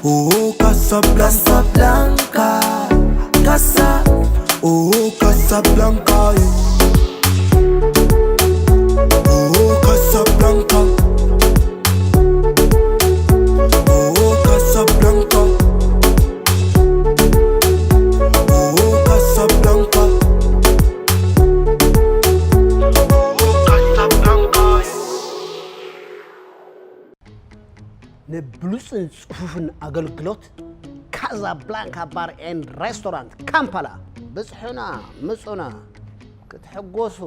Oh Casablanca, Casablanca, Casa, oh Casablanca, eh. Oh Casablanca, oh Casablanca, oh Casablanca, oh Casablanca, eh. ንብሉጽን ጽፉፍን ኣገልግሎት ካዛብላንካ ባር ኤንድ ሬስቶራንት ካምፓላ ብጽሑና፣ ምጹና፣ ክትሕጎሱ።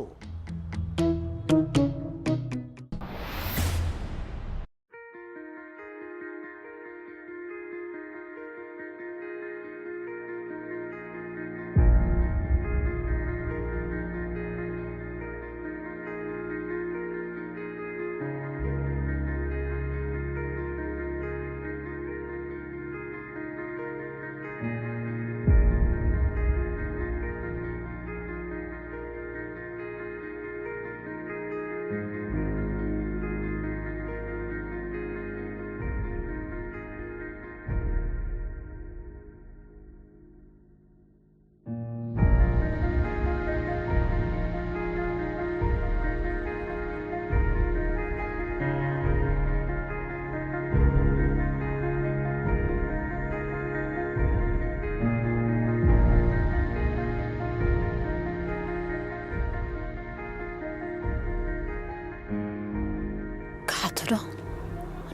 ክሓቶ ዶ?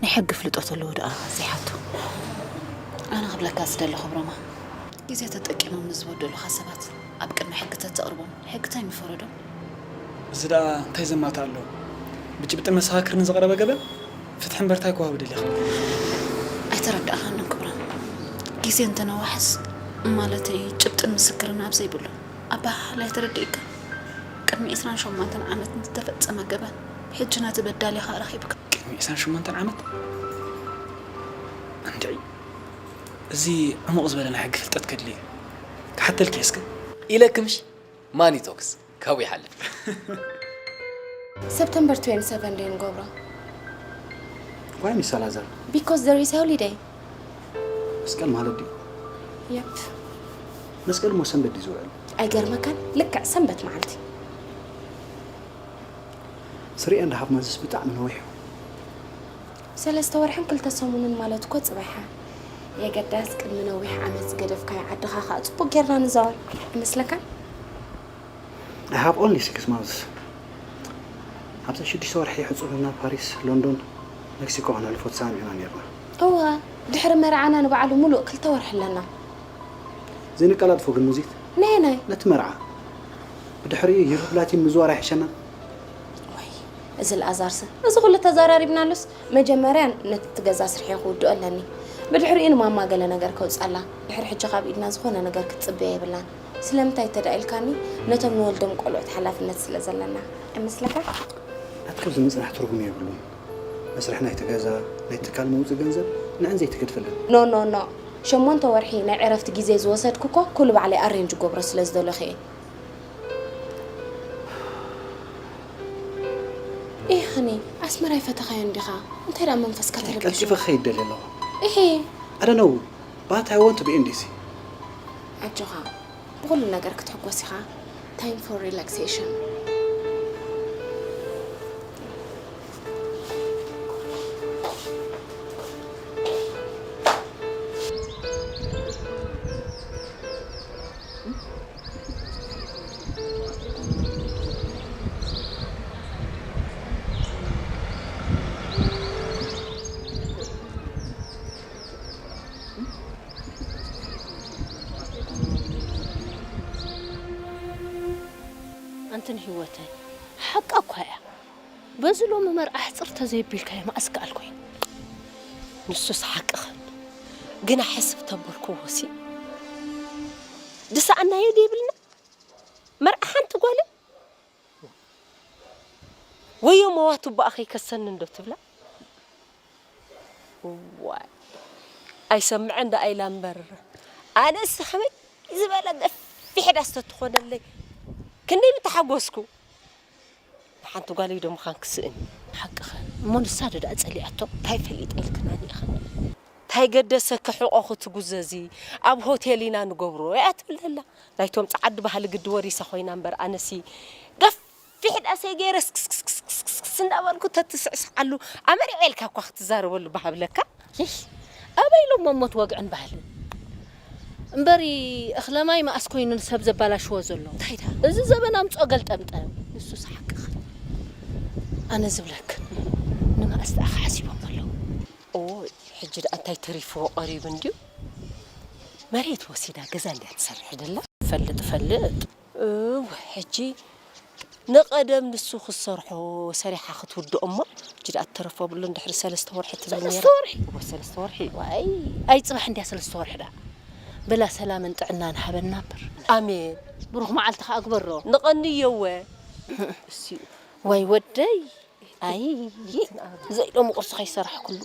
ናይ ሕጊ ፍልጠት ኣለዎ ደኣ ዘይሓቶ? ኣነ ክብለካ ዝደለኹ ብሮማ፣ ግዜ ተጠቂሞም ንዝበደሉኻ ሰባት ኣብ ቅድሚ ሕጊ ተተቕርቦም፣ ሕጊ እንታይ ምፈረዶም? እዚ ደኣ እንታይ ዘማታ ኣለዎ? ብጭብጥን መሰኻክርን ዝቐረበ ገበን ፍትሒ እምበር እንታይ ክወሃብ ደሊኻ? ኣይተረዳእኻንን ክብሮም። ግዜ እንተነዋሕስ፣ ማለተይ ጭብጥን ምስክርን ኣብ ዘይብሉ ኣበሃህላ ኣይተረድእካ። ቅድሚ ዕስራን ሸሞንተን ዓመት ንዝተፈጸመ ገበን፣ ሕጂ ነቲ በዳሊ ኢኻ ረኺብካ። ቅድሚ ዕስራን ሸሞንተን ዓመት? እንድዒ፣ እዚ ዕሙቕ ዝበለ ናይ ሕጊ ፍልጠት ከድሊ እዩ። ክሓተልኪ እስከ። ኢለኪ ምሽ? ማኒ ቶክስ፣ ካብኡ ይሓልፍ። ሰፕተምበር ትዌንቲ ሰቨን ዶ ንገብሮ? Why, ሚስ ሳላዛር? Because there is holiday። መስቀል ማለት ድዩ? የፕ። መስቀል እሞ ሰንበት ድዩ ዝውዕል? ኣይገርመካን? ልክዕ ሰንበት መዓልቲ። Three and half months ብጣዕሚ ነዊሕ እዩ። ሰለስተ ወርሕን ክልተ ሰሙንን ማለት እኮ ጽባሕ። የገዳስ ቅድሚ ነዊሕ ዓመት ዝገደፍካዮ ዓድኻ ከኣ ጽቡቕ ጌርና ንዛወር። ይመስለካን? I have only six months። ኣብዛ ሽዱሽተ ወርሒ ሕጹብ ናብ ፓሪስ፣ ሎንዶን፣ ሜክሲኮ ከነሕልፎ ተሰማሚዕና ኔርና። እወ፣ ድሕሪ መርዓና ንባዕሉ ሙሉእ ክልተ ወርሒ ኣለና። ዘይነቀላጥፎ ግን ሙዚት። ነየናይ? ነቲ መርዓ። ብድሕሪኡ ዩሮፕ ላቲን ምዝዋር ኣይሕሸናን? ወይ፣ እዚ ኣልኣዛርሰ፣ እዚ ኩሉ ተዘራሪብናሉስ፣ መጀመርያ ነቲ ገዛ ስርሐይ ክውድኦ ኣለኒ። ብድሕሪኡ ንማማ ገለ ነገር ከውጻላ። ድሕሪ ሕጂ ካብ ኢድና ዝኾነ ነገር ክትጽበያ የብላን። ስለምንታይ እንተ ደኣ ኢልካኒ፣ ነቶም ንወልዶም ቆልዑት ሓላፍነት ስለ ዘለና። ኣይመስለካ? ናትካ ኣብዚ ምጽናሕ ትርጉም የብሉን። መስርሕ ናይቲ ገዛ፣ ናይ ትካል መውጽኢ ገንዘብ ንዐን ዘይትገድፈለን። ኖ፣ ኖ፣ ኖ። ሸሞንተ ወርሒ ናይ ዕረፍቲ ግዜ ዝወሰድኩ እኮ ኩሉ ባዕለይ ኣሬንጅ ገብሮ ስለ ዝደለኹ እየ። ኢህ፣ ሃኒ፣ ኣስመራ ይፈተኻዮ እንዲኻ? እንታይ ደኣ መንፈስካ ተረቢሹ? ቀልጢፈ ክኸይድ ደልየ ኣለኹ። ኢሂ። I don't know, but I want to be in D C። ኣጆኻ፣ ብኹሉ ነገር ክትሕጎስ ኢኻ። Time for relaxation። ኣንትን ህይወተይ፣ ሓቃ እኳ እያ። በዚ ሎሚ መርዓ ሕጽር ተዘይቢልካዮ መኣስ ከኣል ኮይኑ? ንሱስ ሓቅኽን፣ ግና ሕስብ ተበልክዎሲ፣ ድሰኣናዮ ደይብልና? መርዓ ሓንቲ ጓል ወዮ መዋትቦኣ ከይከሰኒ እንዶ ትብላ? ዋይ፣ ኣይሰምዐን ደኣ ኢላ እምበር፣ ኣነስ ከመይ ዝበለ ገፊሕ ዳስ ተትኾነለይ ክንደይ ምተሓጎስኩ። ንሓንቲ ጓለይ ዶ ምዃን ክስእን? ሓቅኽን እሞ፣ ንሳ ዶ ደኣ ጸሊኣቶ? እንታይ ፈሊጠ ኢልክናኒ ኢኽን? እንተ እንታይ ገደሰኪ ሕቖኺ ትጉዘዚ፣ ኣብ ሆቴል ኢና ንገብሮ እያ ትብል ዘላ። ናይቶም ጸዓዱ ባህሊ ግዲ ወሪሳ ኮይና እምበር፣ ኣነሲ ገፊሕ ዳሰይ ገይረ ስክስክስክስክስ እንዳበልኩ ተትስዕስዓሉ፣ ኣመሪዐ ኢልካ እኳ ክትዛረበሉ ባሃብለካ። ይህ፣ ኣበይ ኢሎም መሞት ወግዕን ባህልን? እምበሪ፣ እኽለ ማይ መኣስ ኮይኑ ንሰብ ዘባላሽዎ ዘሎ? እንታይ ደኣ? እዚ ዘበን ኣምጽኦ ገልጠምጠም። ንሱስ ሓቅኺ። ኣነ ዝብለክ፣ ንመኣስ ደኣ ክሓሲቦም ኣለዉ። ኦይ፣ ሕጂ ደኣ እንታይ ተሪፍዎ ቀሪቡ እንድዩ? መሬት ወሲዳ ገዛ እንድያ ትሰርሕ ደላ። ፈልጥ፣ ፈልጥ። እው፣ ሕጂ ንቐደም ንሱ ክሰርሖ ሰሪሓ ክትውድኦ እሞ፣ ሕጂ ደኣ ትተረፎ ብሎ እንድሕሪ ሰለስተ ወርሒ ትብል ሰለስተ ነይራ። ወርሒ? እወ፣ ሰለስተ ወርሒ። ዋይ፣ ኣይ ጽባሕ እንድያ ሰለስተ ወርሒ ደኣ። በላ ሰላምን ጥዕናን ሃበና እምበር። ኣሜን። ብሩኽ መዓልቲ ከኣ ግበሮ። ንቐንዮ እወ። እሲ ዋይ ወደይ። ኣይ፣ ዘይሎሚ ቁርሲ ከይሰራሕኩሉ።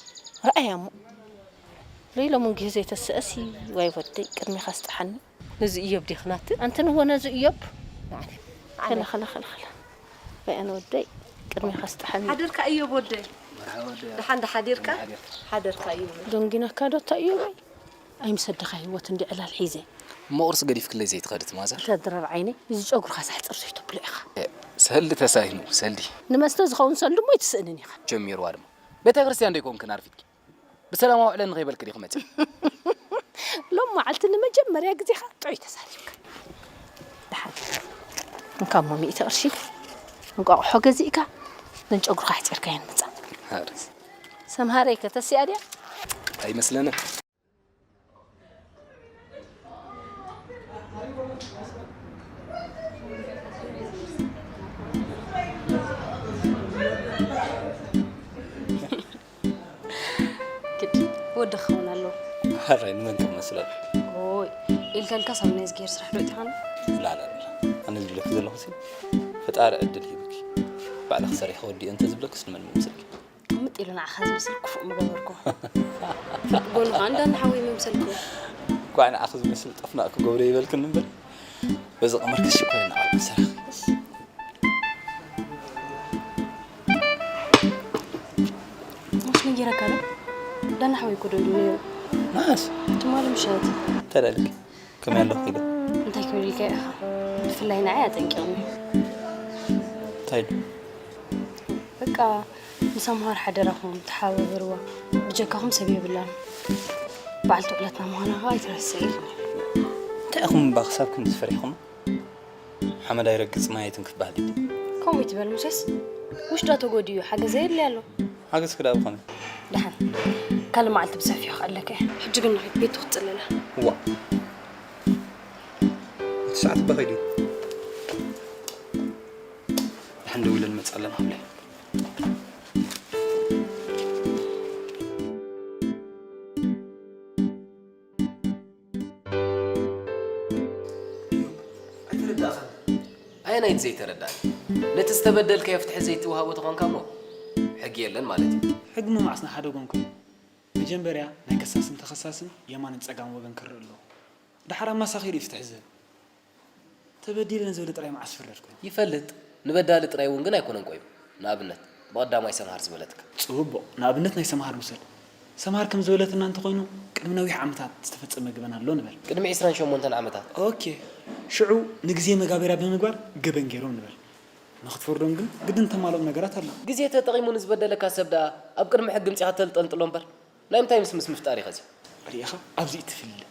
ረኣያ እሞ። ለይሎሚ እንግህ ዘይተስአሲ። ዋይ ወደይ፣ ቅድሜኻ ስጥሓኒ። ነዚ እዮብ ዲኽናት? ኣንቲ ንዎ ነዚ እዮብ። ናዕለ። ከለ፣ ከለ፣ ከለ፣ ከለ። ወይ ኣነ ወደይ፣ ቅድሜኻ ስጥሓኒ። ሓደርካ እዮብ ወደይ። መርሓባ ወደይ። ደሓን ዶ ሓዲርካ? ሓዲርካ። ሓደርካ እዮብ። ደንጊናካ ዶ እታ እዮበይ? ኣይምሰደኻ ህይወት እንዲ ዕላል ሒዘ። እሞ ቁርሲ ገዲፍክለይ ዘይትኸዲ እቲ ማዛ? ተድረር ዓይነይ፣ እዚ ጨጉርኻ ሳሕፅር ዘይተብሎ ኢኻ። እ፣ ሰልዲ ተሳሂኑ፣ ሰልዲ። ንመስተ ዝኸውን ሰልዲ እሞ ኣይትስእንን ኢኻ። ጀሚርዋ ድማ። ቤተ ክርስቲያን ዶ ይኮንክን ኣርፊድኪ? ብሰላም ኣውዕለኒ ከይበልክ ዲኺ መፂእኪ? ሎም መዓልቲ ንመጀመርያ ግዜኻ ጥዑይ ተሳሊምካ። ደሓን። እንካ እሞ ሚእቲ ቅርሺ እንቋቑሖ ገዚእካ፣ ነን ጨጉርኻ ኣሕፂርካየን ምፃእ። ሃርስ። ሰምሃረይ ከተሲኣ ድያ? ኣይመስለንን። ግዲ ወዲ ክኸውን ኣለዎ። ሓራይ ንመን ከም መስለሉ? ኦይ፣ ኢልካ ኢልካ ሳብ ናይ ዝገይር ስራሕ ዶ እቲኻን? ላላላ፣ ኣነ ዝብለኪ ዘለኹ ሲ፣ ፈጣሪ ዕድል ሂቡኪ። ባዕልኺ ሰሪሕኺ ወዲኦ እንተ ዝብለክስ ንመን ምመስልኪ? ቅምጥ ኢሉ ንዓኻ ዝመስል ክፉእ ምገበርኩ። ፍርቂ ጎኑ ኸዓ እንዳና ሓወይ ምምሰልኩ። እንኳዕ ንዓኺ ዝመስል ጠፍናቕ ክገብሮ ይበልክኒ እምበር፣ በዚ ቀመርክስ ሽኮር እናቐልኩ ሰራኺ። እሺ። ማሽ ነጊረካ ዶ? ዳና ሓወይ እኮ ደውሉ ነይሩ። መዓስ? ትማሊ ምሸት። እንታይ ደኣ ኢልኪ? ከመይ ኣለኹ ኢሉ? እንታይ ክብል ኢልካ ኢኻ? ብፍላይ ንዓይ ኣጠንቂቕኒ። እንታይ ኢሉ? በቃ፣ ምስ ኣምሃር ሓደራኹም ተሓባበርዋ። ብጀካኹም ሰብ የብላን። በዓልቲ ውዕለትና ምዃና ኸዓ ኣይትረስዕ ኢልኒ። እንታይ ኢኹም እባ ክሳብ ክንድዚ ፈሪሕኹም? ሓመድ ኣይረግጽ ማይ ኣይትንክፍ ባህሊ። ከምኡ ይትበል ሙሴስ፣ ውሽጣ ተጎዲኡ ሓገዝ የድልይ ኣሎ። ሓገዝ ክዳ ብኸመይ? ደሓን፣ ካልእ መዓልቲ ብሰፊሑ ክኣለካ እየ። ሕጂ ግን ንኺድ ቤቱ ክትጽለላ። እዋ። እቲ ሰዓት እባ ከይዱ እዩ። ደሓን ደው ኢለን መጻ ኣለና ክብለይ። ኣይተረዳእኻን። ኣየናይቲ ዘይተረዳእኒ? ነቲ ዝተበደልካዮ ፍትሒ ዘይትወሃቦ ተኾንካ እሞ፣ ሕጊ የለን ማለት እዩ። ሕጊ እሞ መዓስ ንሓደጎም ኮይኑ? መጀመርያ ናይ ከሳስን ተኸሳስን የማንን ጸጋም ወገን ክረእ ኣለዎ። ደሓር ኣማሳኺሩ እዩ ፍትሒ ዝህብ። ተበዲለ ንዝበለ ጥራይ መዓስ ይፍረድ ኮይኑ? ይፈልጥ። ንበዳሊ ጥራይ እውን ግን ኣይኮነን ቆይሙ። ንኣብነት፣ ብቐዳማይ ሰምሃር ዝበለትካ። ጽቡቕ። ንኣብነት ናይ ሰምሃር ውሰድ። ሰምሃር ከም ዝበለትና እንተኾይኑ፣ ቅድሚ ነዊሕ ዓመታት ዝተፈጸመ ገበን ኣሎ ንበል። ቅድሚ ዕስራን ሸሞንተን ዓመታት። ኦኬ። ሽዑ ንግዜ መጋበርያ ብምግባር ገበን ገይሮም ንበል። ንኽትፈርዶም ግን ግድን ተማልኦም ነገራት ኣለዉ። ግዜ ተጠቒሙ ንዝበደለካ ሰብ ደኣ ኣብ ቅድሚ ሕጊ ኣምጺኻ ተንጠልጥሎ እምበር፣ ናይ ምንታይ ምስምስ ምፍጣር ኢኻ እዚ? ርኢኻ ኣብዚ እትፍለ።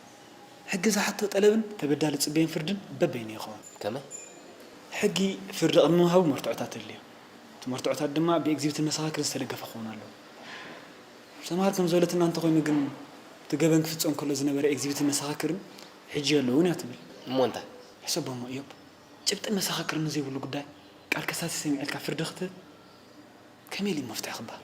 ሕጊ ዝሓቶ ጠለብን ተበዳሊ ጽበየን ፍርድን በበይኑ ይኸውን። ከመይ? ሕጊ ፍርዲ ቅድሚ ምሃቡ መርትዖታት ኣድልዮ። እቲ መርትዖታት ድማ ብኤግዚቢትን መሰኻክርን ዝተደገፈ ክኸውን ኣለዎ። ሰምሃር ከም ዝበለትና እንተኾይኑ ግን፣ እቲ ገበን ክፍጸም ከሎ ዝነበረ ኤግዚቢትን መሰኻክርን ሕጂ የለውን እያ ትብል። እሞ እንታይ? ሕሰቦ እሞ እዮብ፣ ጭብጥን መሰኻክርን ንዘይብሉ ጉዳይ ቃል ከሳሲ ሰሚዐልካ ፍርዲ ክትህብ ከመይ ኢሉ እዩ መፍትሒ ክበሃል?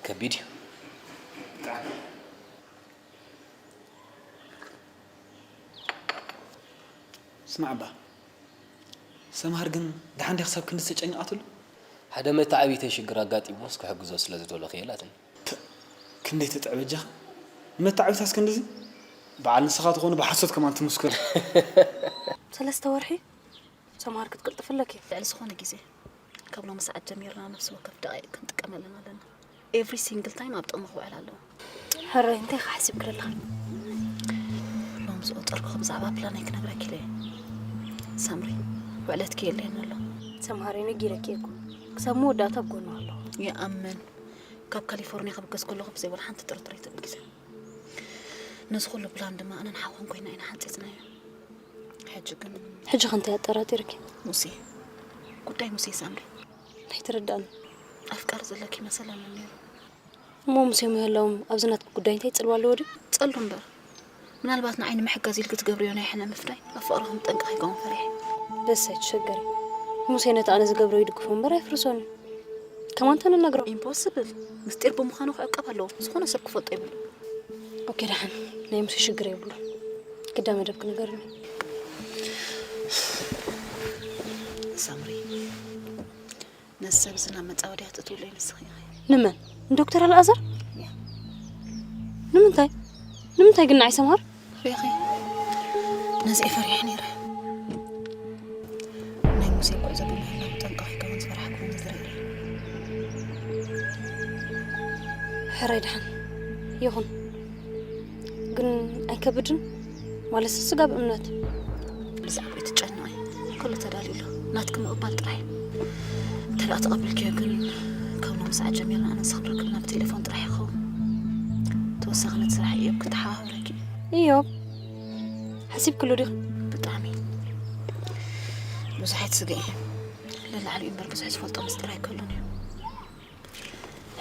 ከቢድ እዩ። ስማዕ እባ፣ ሰምሃር ግን ደሓን ድያ ክሳብ ክንዲ ተጨኒቓትሉ? ሓደ መተዓብይተይ ሽግር ኣጋጢሞስ ክሕግዞ ስለ ዝደለኹ እየ ኢላትኒ። ፕእ፣ ክንደይ ትጥዕ በጃኻ። ንመተዓብይታስ ክንድዚ? በዓል ንስኻ ትኾኑ ብሓሶት ከማን ትምስክሩ። ሰለስተ ወርሒ? ሳ፣ ተምሃር ክትቅልጥፍለኪ። ልዕሊ ዝኾነ ግዜ ካብ ሎሚ ሰዓት ጀሚርና ነፍሲ ወከፍ ደቂቕ ክንጥቀመለን ኣለና። Every single time ኣብ ጥቕሚ ክውዕል ኣለዎ። ሕራይ እንታይ ክሓስብ ክለላ? ሎም ዝቆጠርኩ ብዛዕባ ፕላነይ ክነግረኪ ኢለ እየ። ሳምሪ፣ ውዕለትኪ የለየን ኣሎ። ሰምሃረይ ነጊረኪ እኮ። ክሳብ መወዳእታ ኣብ ጎኑ ኣለኹ። ይኣምን። ካብ ካሊፎርኒያ ክብገስ ከለኹ ብዘይ ወላ ሓንቲ ጥርጥር ኣይትብል ግዜ። ነዚ ኩሉ ፕላን ድማ ኣነን ሓውን ኮይና ኢና ሓንጺጽናዮ። ሕጂ ግን ሕጂ ከ እንታይ ኣጠራጢርኪ? ሙሴ፣ ጉዳይ ሙሴ ሳምሪ። ኣይትርዳእን። ኣፍቃሪ ዘለኪ መሰል ኣሎ ነይሩ። እሞ ሙሴ ምህላዎም ኣብዚ ናትኪ ጉዳይ እንታይ ጽልዋ ኣለዎ ድዩ? ጸሉ እምበር። ምናልባት ንዓይ ንምሕጋዝ ኢልኪ ትገብርዮ ናይ ሕነ ምፍዳይ ኣብ ፍቕርኹም ጠንቂ ከይከውን ፈሪሐ። በስ ኣይትሸገሪ። ሙሴ ነቲ ኣነ ዝገብሮ ይድግፎ እምበር ኣይፍርሶን እዩ። ከማን ተንነግሮ። ኢምፖስብል። ምስጢር ብምዃኑ ክዕቀብ ኣለዎ። ዝኾነ ሰብ ክፈልጦ ይብሉ። ኦኬ ደሓን። ናይ ሙሴ ሽግር የብሉ። ግዳ መደብ ክንገርኒ። ሳምሪ፣ ነዚ ሰብ እዚ ናብ መጻወድያ ትእትውለይ ንስኺ ኢኺ። ንመን? ንዶክተር ኣልኣዛር? ያ። ንምንታይ? ንምንታይ ግን ንዓይ ሰምሃር? ሪኺ፣ ነዚ እየ ፈሪሐ ነይረ። ናይ ሙሴ ጉዕዞ ብምህላው ጠንቂ ከይከውን ዝፈራሕኩ እውን ዝርኢ። ሕራይ ደሓን ይኹን። ግን ኣይከብድን? ማለት ስጋብ እምነት። ብዛዕባኡ ትጨነቒ። ኩሉ ተዳልዩ ኣሎ። ናትኪ ምቕባል ጥራይ። እንተ ደኣ ተቐቢልክዮ ግን ካብ ሎሚ ሰዓት ጀሚርና ኣነ ንስኽን ርክብና ብቴሌፎን ጥራይ ይኸውን። ተወሳኺ ነቲ ስራሕ እየ ክተሓባብረኪ። እዮብ፣ ሓሲብክሉ ዲኺ? ብጣዕሚ። ብዙሕ ኣይትስግኢ። ለላዕሊኡ እምበር ብዙሕ ዝፈልጦ ምስጢር ኣይክህሉን እዩ።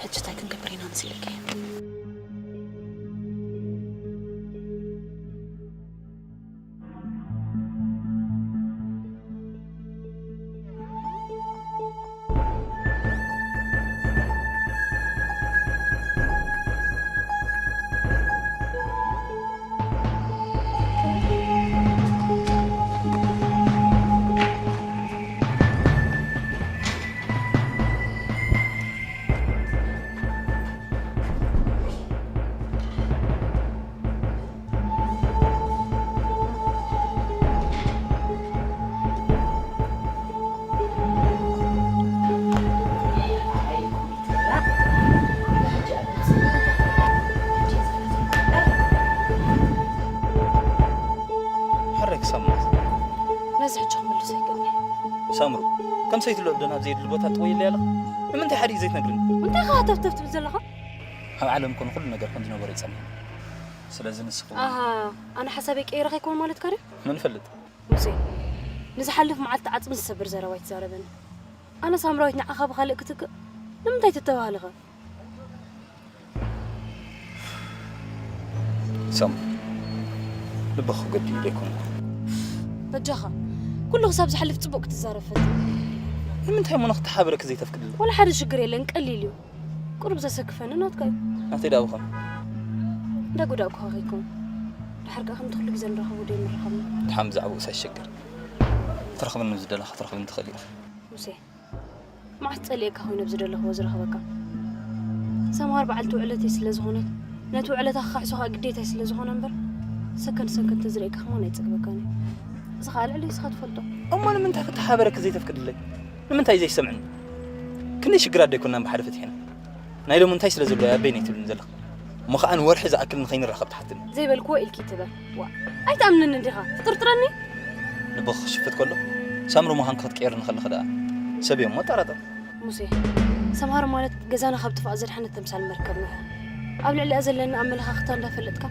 ሕጂ እንታይ ክንገብር ኢና መሲልኪ? ሕራይ ክሳብ መዓስ? ነዚ ሕጂ ክምልሶ ኣይክእልን እየ። ሳምሩ፣ ከም ሰይቲ ሎርደን ኣብ ዘየድሊ ቦታ ትጥወይለይ ኣለኻ። ንምንታይ ሓዲኡ ዘይትነግርኒ? እንታይ ኢኻ ሃተፍተፍ ትብል ዘለኻ? ኣብ ዓለም ኮነ ኩሉ ነገር ከም ዝነበረ ይጸንሕ። ስለዚ ንስኹም ኣሃ፣ ኣነ ሓሳበይ ቀይረ ከይኮን ማለትካ ድዩ? መን ይፈልጥ? ሙሴ፣ ንዝሓልፍ መዓልቲ ዓጽሚ ዝሰብር ዘረባ ኣይትዛረበኒ። ኣነ ሳምራዊት ንዓኻ ብኻልእ ክትክእ ንምንታይ ትተባህልኸ? ሰም፣ ልብኺ ክጎድእ ኢለ ኣይኮንኩ። በጃኻ፣ ኩሉ ክሳብ ዝሓልፍ ጽቡቕ ክትዛረብ ፈትን። ንምንታይ እሞ ንኽተሓባበረኪ ዘይተፍቅድለይ? ወላ ሓደ ሽግር የለን፣ ቀሊል እዩ። ቁሩብ ዘሰክፈኒ ናትካ እዩ። ናተይ ደኣ ብኸም? እንዳ ጎዳእኩኻ ከይከውን። ድሓር ከኣ ከምቲ ኩሉ ግዜ ንራኸቦ ዶ ኣይንራኸብን? ድሓን ብዛዕባኡስ ኣይትሸገር። ክትረኽብኒ ምስ ዝደለኻ ክትረኽብኒ ትኽእሊ ኢኺ። ሙሴ፣ መዓስ ጸሊኤካ ኮይኑ ኣብዚ ዘለኽዎ ዝረኽበካ? ሰምሃር በዓልቲ ውዕለተይ ስለ ዝኾነት፣ ነቲ ውዕለታ ክኻሕሶ ከኣ ግዴታይ ስለ ዝኾነ እምበር፣ ሰከንድ ሰከንድ ተዝርእየካ ከማን ኣይጸግበካን እዩ። እዚ ከኣ ልዕሊ ንስኻ ትፈልጦ። እሞ ንምንታይ ክተሓባበረኪ ዘይተፍቅድለይ? ንምንታይ ዘይሰምዕኒ? ክንደይ ሽግራት ዶ ኣይኮንናን ብሓደ ፈቲሕና? ናይ ሎሚ እንታይ ስለ ዘሎ እያ ኣበይን ኣይትብልኒ ዘለኺ? እሞ ኸኣ ንወርሒ ዝኣክል ንኸይንራኸብ ትሓትኒ። ዘይበልክዎ ኢልኪ ትበል። ዋ፣ ኣይትኣምንንን ዲኻ? ትጥርጥረኒ? ልብኺ ክሽፍት ከሎ፣ ሳምሪ ምዃንኪ ክትቅየርኒ ከለኺ ደኣ፣ ሰብ እየ እሞ እጠራጠር። ሙሴ፣ ሰምሃር ማለት ገዛና ካብ ጥፍኣት ዘድሓነት ተምሳል መርከብ እያ። ኣብ ልዕሊኣ ዘለኒ ኣመለኻኽታ እንዳፈለጥካ፣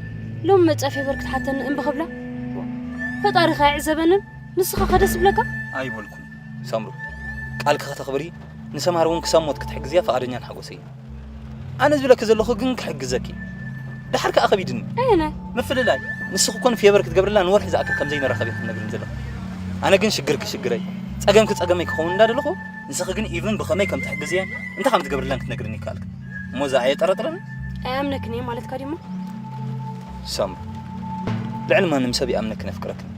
ሎሚ መጺኣ ፌቨር ክትሓተኒ እምቢ ክብላ? ዋ፣ ፈጣሪ ከ ኣይዕዘበንን? ንስኻ ከ ደስ ይብለካ? ኣይበልኩን። ሳምሩ፣ ቃልኪ ከተኽብሪ፣ ንሰምሃር እውን ክሳብ ሞት ክትሕግዝያ ፍቓደኛን ሓጎሰይ። ኣነ ዝብለኪ ዘለኹ ግን ክሕግዘኪ። ደሓር ከኣ ከቢድኒ። ኣየናይ? ምፍልላይ። ንስኺ እኮ ንፌቨር ክትገብርላ ንወርሒ ዝኣክል ከም ዘይንራኸብ ኢኺ ትነግርኒ ዘለኺ። ኣነ ግን ሽግርኪ ሽግረይ፣ ጸገምኪ ጸገመይ ክኸውን እንዳደለኹ፣ ንስኺ ግን ኢቭን ብኸመይ ከም ትሕግዝያን እንታይ ከም ትገብርላን ክትነግርኒ ይከኣልኪ። እሞ እዛ ኣየጠራጥረኒ? ኣይኣምነክን እየ ማለትካ ድዩ እሞ? ሳምሩ፣ ልዕሊ ማንም ሰብ ይኣምነክን የፍቅረክን።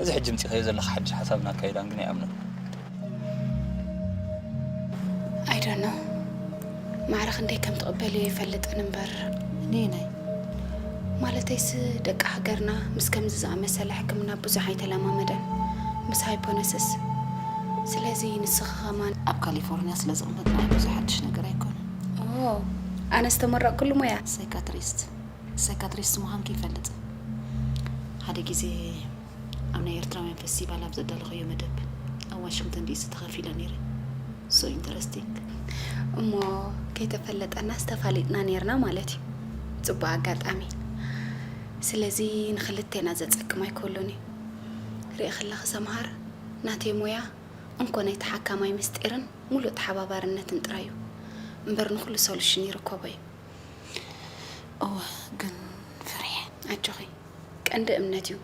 እዚ ሕጂ ምጺኻዮ ዘለኻ ሓድሽ ሓሳብን ኣካይዳን ግን ኣይኣምኖን። I don't know። ማዕረ ክንደይ ከም ትቕበልዮ ይፈልጥን እምበር። ነየናይ? ማለተይስ ደቂ ሃገርና ምስ ከምዚ ዝኣመሰለ ሕክምና ብዙሕ ኣይተለማመደን። ምስ ሃይፖነስስ። ስለዚ ንስኺ ከማን ኣብ ካሊፎርኒያ ስለ ዝቕመጥና ብዙሕ ሓድሽ ነገር ኣይኮነን። ኦ፣ ኣነ ዝተመረቕኩሉ ሞያ። ሳይካትሪስት። ሳይካትሪስት ምዃንኪ ይፈልጥ። ሓደ ግዜ ኣብ ናይ ኤርትራውያን ፈስቲቫል ኣብ ዘዳለኸዮ መደብ ኣብ ዋሽንግተን ዲሲ ተኻፊለ ነይረ። So interesting። እሞ ከይተፈለጠናስ ተፋሊጥና ነይርና ማለት እዩ። ጽቡቕ ኣጋጣሚ። ስለዚ ንኽልቴና ዘጸግም ኣይክህሉን እዩ። ርእኺ ኣለኺ ሰምሃር፣ ናተይ ሞያ እንኮ ናይ ተሓካማይ ምስጢርን ሙሉእ ተሓባባርነትን ጥራይ እዩ። እምበር ንኹሉ ሶሉሽን ይርከቦ እዩ። እወ ግን ፍርየ ኣጆኺ ቀንዲ እምነት እዩ።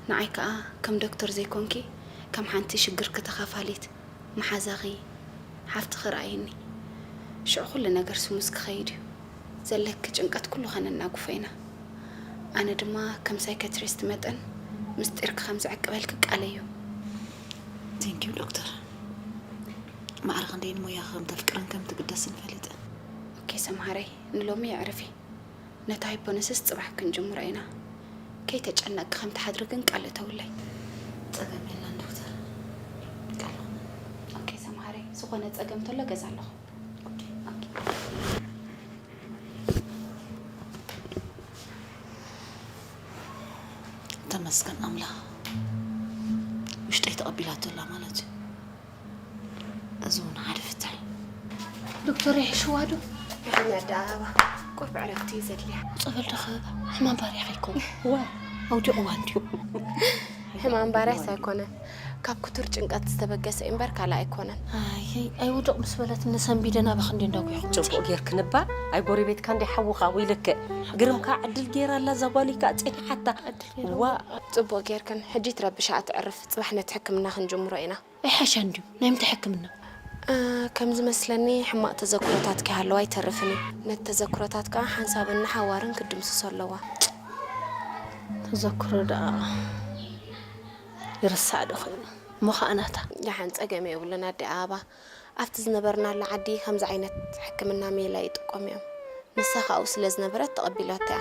ንዓይ ከኣ ከም ዶክተር ዘይኮንኪ ከም ሓንቲ ሽግርኪ ተኻፋሊት መሓዛኺ ሓፍትኺ ርኣይኒ። ሽዑ ኩሉ ነገር ስሙዝ ክኸይድ እዩ። ዘለኪ ጭንቀት ኩሉ ከነናግፎ ኢና። ኣነ ድማ ከም ሳይካትሪስት መጠን ምስጢርኪ ከም ዝዕቅበልኪ ቃለይ እዩ። Thank you ዶክተር። ማዕረ ክንደይ ንሞያኺ ከም ተፍቅርን ከም ትግደስን ፈሊጠ። ኦኬ ሰምሃረይ ንሎሚ የዕርፊ። ነታ ሃይፖነስስ ጽባሕ ክንጅምሮ ኢና። ከይተጨነቅኪ ከም ትሓድሪ ግን ቃል እተውለይ። ጸገም የለን ዶክተር። ቃል ኦኬ ሰምሃረይ፣ ዝኾነ ጸገም ተሎ ገዛ ኣለኹ። ኦኬ። ተመስገን ኣምላኽ ውሽጠይ ተቐቢላቶ ኣላ ማለት እዩ። እዚ እውን ሓደ ፍታሕ እዩ። ዶክተር ይሕሽዋ ዶ? ይሕመዳ ኣበባ ቁሩብ ዕረፍቲ እዩ ዘድልያ። ጸበል ዶ ክህባ? ሕማም ባርያ ከይከውን። ዋ ኣውዲቕዋ እንድዩ። ሕማም ባርያስ ኣይኮነን፣ ካብ ክቱር ጭንቀት ዝተበገሰ እዩ እምበር ካልእ ኣይኮነን። ኣይ ኣይውድቕ ምስ በለት ንሰንቢደ ናባኺ እንዲ እንዳጒኹ መጺአ። ጽቡቕ ጌርክን እባ። ኣይ ጎረቤትካ እንዲ ሓውኻ ወይ ልክዕ ግርምካ ዕድል ጌራ ኣላ እዛ ጓለይ ከኣ ጸኒሓታ። ዋ ጽቡቕ ጌርክን። ሕጂ ትረብሻ ኣትዕርፍ፣ ጽባሕ ነቲ ሕክምና ክንጅምሮ ኢና። ኣይሓሻ እንድዩ ናይ ምንታይ ሕክምና? ከም ዝመስለኒ ሕማቕ ተዘክሮታትኪ ሃለዋ ኣይተርፍን እዩ። ነቲ ተዘክሮታት ከኣ ሓንሳብን ንሓዋርን ክትድምስሶ ኣለዋ። ተዘክሮ ደኣ ይርሳዕ ዶ ኮይኑ? እሞ ኸኣ ናታ። ደሓን ጸገም የብሉን ኣደ ኣበባ። ኣብቲ ዝነበርናሉ ዓዲ ከምዚ ዓይነት ሕክምና ሜላ ይጥቀሙ እዮም። ንሳ ካብኡ ስለ ዝነበረት ተቐቢላቶ እያ።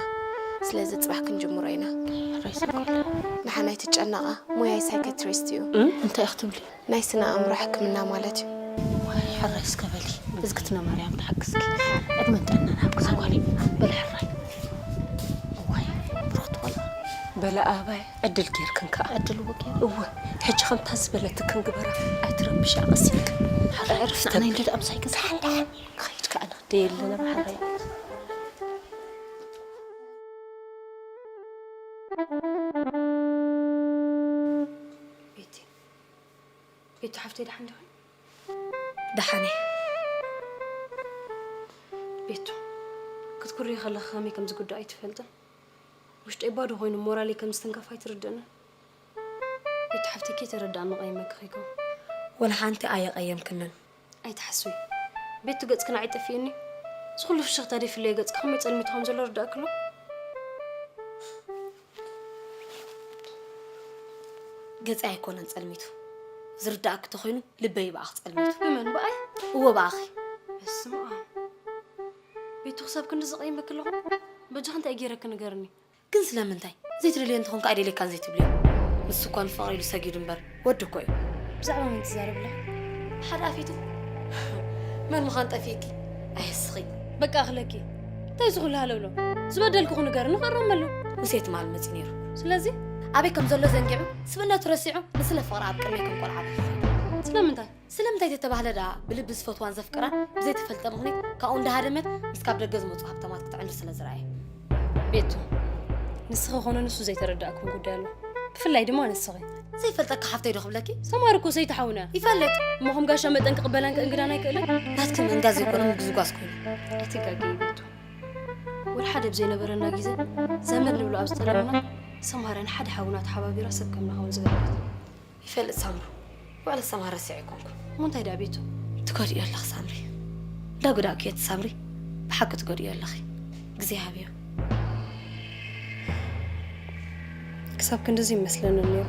ስለዚ ጽባሕ ክንጅምሮ ኢና። ሕራይ ስንኩላ። ደሓን ኣይትጨነቓ፣ ሞያይ ሳይካትሪስት እዩ። እንታይ ኢኺ ትብሊ? ናይ ስነ ኣእምሮ ሕክምና ማለት እዩ። ዋይ ሕራይ እስከ በሊ፣ እዝግትነ ማርያም ትሓግዝኪ። ዕድመን ጥዕናን ሃብኪ እዛ ጓለይ። በሊ ሕራይ። ዋይ ብሩኽቲ ቆልዓ። በሊ ኣባይ ዕድል ጌርክን ከኣ። ዕድል እወ ጌረ። እወ ሕጂ ከምታ ዝበለትክን ግበራ። ኣይትረብሻ ቀስ ኢልክን። ሕራይ ዕርፍቲ ኣነ እንደ ደኣ ምሳይ ገዛ። ክኸይድ ከኣ ንኽደይ ኣለና ብሓራይ። ቤቲ ቤቱ ሓፍተይ ደሓን ዲኺ? ደሓን እየ። ቤቱ ክትኩሪ ከለኺ ከመይ ከም ዝጉዳእ ኣይትፈልጥን። ውሽጠይ ባዶ ኮይኑ ሞራለይ ከም ዝትንከፍ ኣይትርድእንን። ቤቱ ሓፍተይ ከይተረድኣኒ ቀይመኪ ከይከውን። ወላ ሓንቲ ኣየቐየምክንን። ኣይትሓስዊ ቤቱ፣ ገጽኪ ንዓይ ጠፊእኒ። እዚ ኩሉ ፍሽኽታ ደይ ፍለየ ገጽኪ ከመይ ጸልሚቱ ከም ዘሎ ርዳእኪ ኣሎ። ገጸይ ኣይኮነን ጸልሚቱ፣ ዝርዳእኪ ተኾይኑ ልበይ ብኣኺ ጸልሚቱ። ብመን ብኣይ? እወ ብኣኺ። በስመ ኣብ። ቤቱ ክሳብ ክንድዚ ቀይመኪ ኣለኹ? በጃኺ እንታይ ገይረኪ ንገርኒ። ግን ስለምንታይ? ዘይትደልዮ እንተኾንካ ኣይደልየካን ዘይትብልዮ። ንሱ እኳ ንፍቕሪ ኢሉ ሰጊዱ እምበር ወዲ እኮ እዩ። ብዛዕባ መን ትዛረቢ ኣለኺ? ሓደ ኣፊቱ መን ምዃን ጠፊእኪ? ኣየስኺ። በቃ ኣኽለኪ። እንታይ እዚ ኩሉ ሃለውሎ? ዝበደልኩኺ ንገርኒ ክእረመሉ። ሙሴ ትማል መጺኡ ነይሩ። ስለዚ? ኣበይ ከም ዘሎ ዘንጊዑ፣ ስብእነቱ ረሲዑ፣ ንስለ ፍቕሪ ኣብ ቅድመይ ከም ቆልዓ ኣበይ ክኸይድ? ስለምንታይ? ስለምንታይ ተተባህለ ደኣ ብልቢ ዝፈትዋን ዘፍቅራን ብዘይተፈልጠ ምኽኒት ካብኡ እንዳሃደመት ምስ ካብ ደገ ዝመጹ ሃብታማት ክትዕንድር ስለ ዝረኣየ። ቤቱ፣ ንስኺ ኮነ ንሱ ዘይተረዳእክዎ ጉዳይ ኣሎ። ብፍላይ ድማ ንስኺ። ዘይፈልጠካ ሓፍተይ ዶ ክብለኪ? ሰማር እኮ ሰይቲ ሓውና። ይፈልጥ። እሞ ከም ጋሻ መጠን ክቕበላን ከእንግዳን ኣይክእልን? ናትኪ ምእንጋዝ ዘይኮነ ምጉዝጓዝ ኮይኑ። ኣይትጋገዪ ቤቱ። ወላ ሓደ ብዘይነበረና ግዜ ዘመድ ንብሎ ኣብ ዝጠለምና ሰማርያን ሓደ ሓውና ተሓባቢራ ሰብ ከም ንኸውን ዝበለት። ይፈልጥ ሳምሩ፣ ውዕለት ሰማር ረሲዐ ኣይኮንኩን። እሞ እንታይ ደኣ ቤቱ? ትጎድእዮ ኣለኺ ሳምሪ። እንዳ ጉዳእክዮ እቲ ሳምሪ ብሓቂ ትጎድእዮ ኣለኺ። ግዜ ሃብዮ። ክሳብ ክንድዚ ይመስለኒ ነይሩ።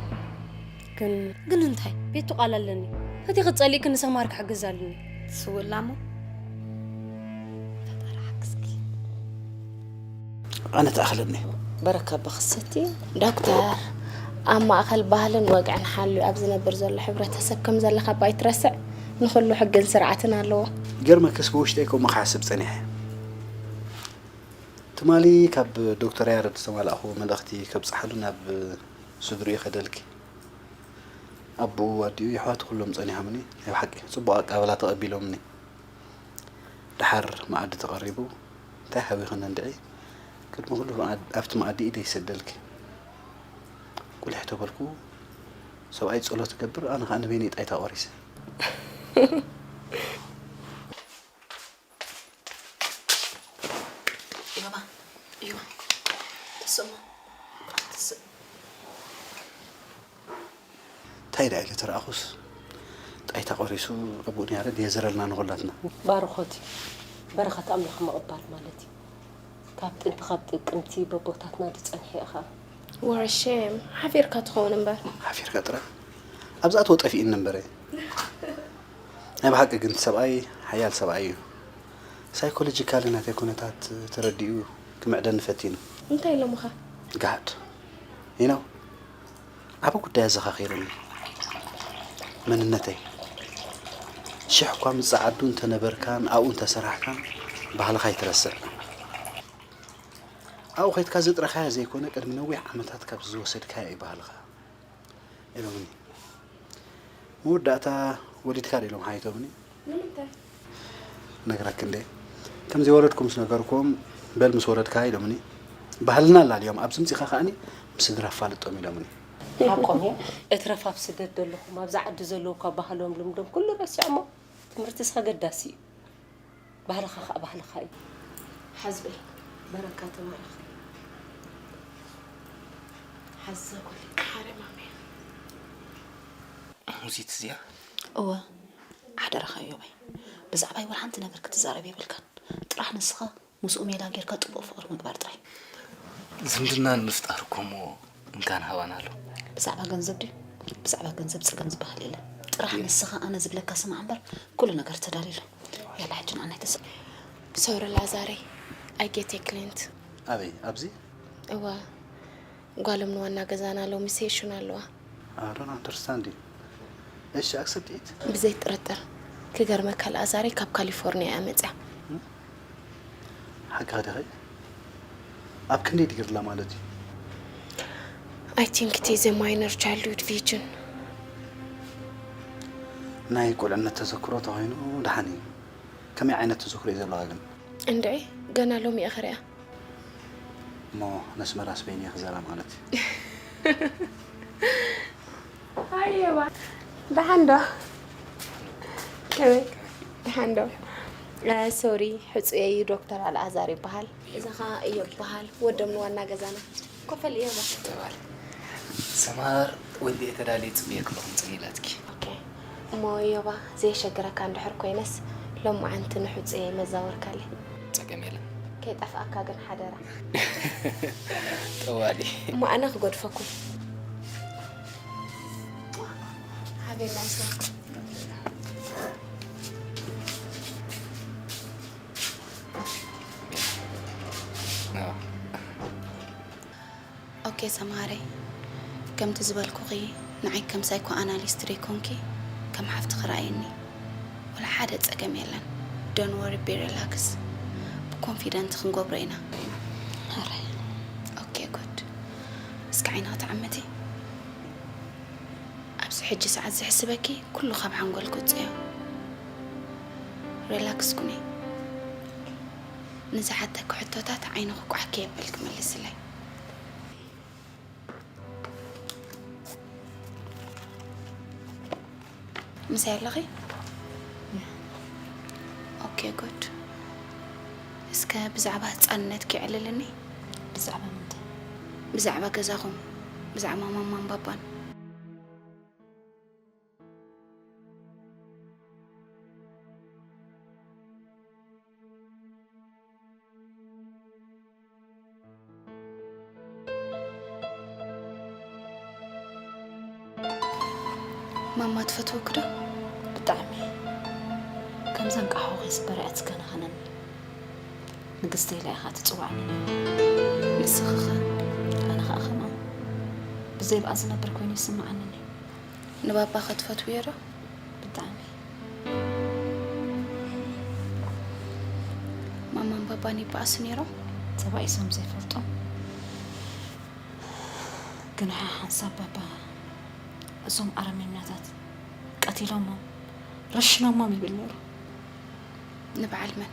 ግን ግን እንታይ? ቤቱ ቃል ኣለኒ። እቲ ክጸሊእክን ንሰማር ክሕግዝ ኣለኒ። ትስውእላ እሞ ፈጣሪ ሓግዝኪ። ኣነ ተኣኽለኒ። በረካ ብኽሰቲ ዶክተር ኣብ ማእኸል ባህልን ወግዕን ሓልዩ ኣብ ዝነብር ዘሎ ሕብረተሰብ ከም ዘለኻ እባ ኣይትረስዕ። ንኹሉ ሕግን ስርዓትን ኣለዎ። ይገርመክስ፣ ብውሽጠይ ከምኡ ክሓስብ ጸኒሐ። ትማሊ ካብ ዶክተር ያረድ ዝተማላእኹዎ መልእኽቲ ከብጽሓሉ ናብ ስድርኡ ይኸደልኪ። ኣቦኡ፣ ኣዲኡ፣ የሕዋቱ ኩሎም ጸኒሖምኒ። ናይ ብሓቂ ጽቡቕ ኣቀባብላ ተቐቢሎምኒ። ደሓር መኣዲ ተቐሪቡ፣ እንታይ ሃቢኽኒ እንድዒ፣ ቅድሚ ኩሉ መኣድ-፣ ኣብቲ መኣዲ ኢደይ ይሰደልኪ። ቁሊሕ ተበልኩ፣ ሰብኣይ ጸሎት ይገብር፣ ኣነ ኸኣ ንበይነይ ጣይታ ቆሪሰ። እዮባ፣ እዮባ፣ ተስእሞ፣ ተስእ-፣ እንታይ ደኣ ኢለ ተረኣኹስ፣ ጣይታ ቆሪሱ ኣቦኡ ንያረድ የዝረልና ንኹላትና። ባርኾት እዩ። በረኸት ኣምላኽ ምቕባል ማለት እዩ። ካብ ጥንቲ ካብ ጥቅምቲ በቦታትና ዝጸንሐ ኢኻ። What a shame። ሓፊርካ ትኸውን እምበር። ሓፊርካ ጥራሕ። ኣብዛ ኣትዎ ጠፊእኒ እምበረ። ናይ ብሓቂ ግን እቲ ሰብኣይ ሓያል ሰብኣይ እዩ። ሳይኮሎጂካሊ ናተይ ኩነታት ተረዲኡ ክምዕደኒ ፈቲኑ። እንታይ ኢሎምኻ? ጋድ። You know፣ ዓቢ ጉዳይ ኣዘኻኺሩኒ። መንነተይ። ሽሕ እኳ ምስ ጸዓዱ እንተነበርካን ኣብኡ እንተሰራሕካን፣ ባህልኻ ኣይትረስዕ። ኣብኡ ኸይድካ ዘጥረኻዮ ዘይኮነ፣ ቅድሚ ነዊሕ ዓመታት ካብ ዝወሰድካዮ እዩ ባህልኻ ኢሎምኒ። መወዳእታ ወሊድካ ዶ ኢሎም ሓቲቶምኒ። ንምንታይ? ነግረኪ እንዴ። ከም ዘይወለድኩ ምስ ነገርኩም፣ በል ምስ ወለድካ ኢሎምኒ። ባህልና ኣላልዮም፣ ኣብዚ ምጺኻ ከኣኒ ምስ ስድራ ኣፋልጦም ኢሎምኒ። ሓቆም እዩ። እትረፍ ኣብ ስደት ዘለኹም፣ ኣብዚ ዓዲ ዘለዉ እኳ ባህሎም ልምዶም ኩሉ ረሲዖሞ። ትምህርትስ ኣገዳሲ እዩ። ባህልኻ ኸኣ ባህልኻ እዩ። ሓዝበይ፣ በረካ ተባረኽ። ሓዛ ጓለይ። ሓረ ማመይ። ሙዚት እዚኣ? እወ፣ ሓደራኻ እዮበይ። ብዛዕባይ ወላ ሓንቲ ነገር ክትዛረብ የብልካን። ጥራሕ ንስኻ ምስኡ ሜላ ጌርካ ጥቡቕ ፍቕሪ ምግባር ጥራይ። ዝምድና ንምፍጣር እኮ እሞ እንካን ሃባን ኣሎ። ብዛዕባ ገንዘብ ድዩ? ብዛዕባ ገንዘብ ጸገም ዝበሃል የለን። ጥራሕ ንስኻ ኣነ ዝብለካ ስማዕ እምበር ኩሉ ነገር ተዳልዩ ኣሎ። ያላ ሕጂ ንዓና ኣይተስ- ሶሪ ላዛረይ፣ I get a client። ኣበይ? ኣብዚ? እዋ፣ ጓሎም ንዋና ገዛና ሎሚ ሴሽን ኣለዋ። I don't understand you. እሺ፣ accept it። ብዘይ ጥርጥር። ክገርመካ፣ ኣልኣዛረይ ካብ ካሊፎርኒያ እያ መጽያ። ሓቂ ዲኺ? ኣብ ክንደይ ዲግሪ ኣላ ማለት እዩ? I think it is a minor childhood vision። ናይ ቁልዕነት ተዘክሮ ተኾይኑ ደሓን እዩ። ከመይ ዓይነት ተዘክሮ እዩ ዘለዋ ግን? እንድዒ፣ ገና ሎሚ እየ ክሪኣ። እሞ ነስመራስ በይነይ ክዘራ ማለት እዩ። ኣየዋ፣ ደሓን ዶ? ከመይ? ደሓን ዶ? እ፣ ሶሪ፣ ሕጹየይ ዶክተር ኣልኣዛር ይበሃል። እዚ ኸኣ እዮብ ይበሃል፣ ወዶም ንዋና ገዛና። ኮፈል እዮባ። ተባል። ሰማር ወልዴ ተዳልየ ጽብየ ክለኹም ጽን ኢላትኪ። ኦኬ። እሞ እዮባ፣ ዘየሸግረካ እንድሕር ኮይነስ፣ ሎማዓንቲ ንሕጹየይ መዛወርካለይ። ጸገም የለን። ከይጠፍኣካ ግን ሓደራ። ጠዋሊ። እሞ ኣነ ክገድፈኩም። ሓቤና ይስማዕኩም። ኣዎ። ኦኬ ሰምሃረይ፣ ከምቲ ዝበልኩኺ ንዓይ ከም ሳይኮ ኣናሊስት ደይኮንኪ ከም ሓፍትኺ ረኣይኒ። ወላ ሓደ ጸገም የለን። Don't worry, be relax። ብኮንፊደንት ክንገብሮ ኢና። ሕራይ። ኦኬ ጉድ። እስኪ ዓይንኺ ተዓመቲ። ኣብዚ ሕጂ ሰዓት ዘሕስበኪ ኩሉ ካብ ሓንጎል ክውጽእ እዩ። ሪላክስ ኩኒ። ንዝሓተኪ ሕቶታት ዓይንኺ ቋሕ ከየበልኪ መልስለይ። ምሳይ ኣለኺ? ኦኬ ጉድ። እስከ ብዛዕባ ህጻንነትኪ ኣዕልልኒ። ብዛዕባ ምንታይ? ብዛዕባ ገዛኹም፣ ብዛዕባ ማማን ባባን። ማማ ትፈትወኪ ዶ? ብጣዕሚ። ከምዘን ቃሕኹ ከይስበራ እያ ትከናኸነኒ። ንግስተይ ኢላ ኢኻ ትጽውዓኒ ነይራ። ንስኺ ኸ? ኣነ ኸኣ ከምኣ። ዘይብኣ ዝነብር ኮይኑ ይስምዓኒ እዩ። ንባባ ክትፈትውዮ ዶ? ብጣዕሚ። ማማን ባባን ይበኣሱ ነይሮም? ተባኢሶም ዘይፈልጡ። ግን ሓንሳብ ባባ እዞም ኣረሜኛታት ቀቲሎሞም ረሽኖሞም ይብል ነይሩ። ንበዓል መን?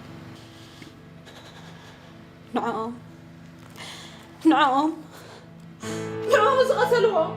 ንዕኦም ንዕኦም ንዕኦም ዝቐተልዎም።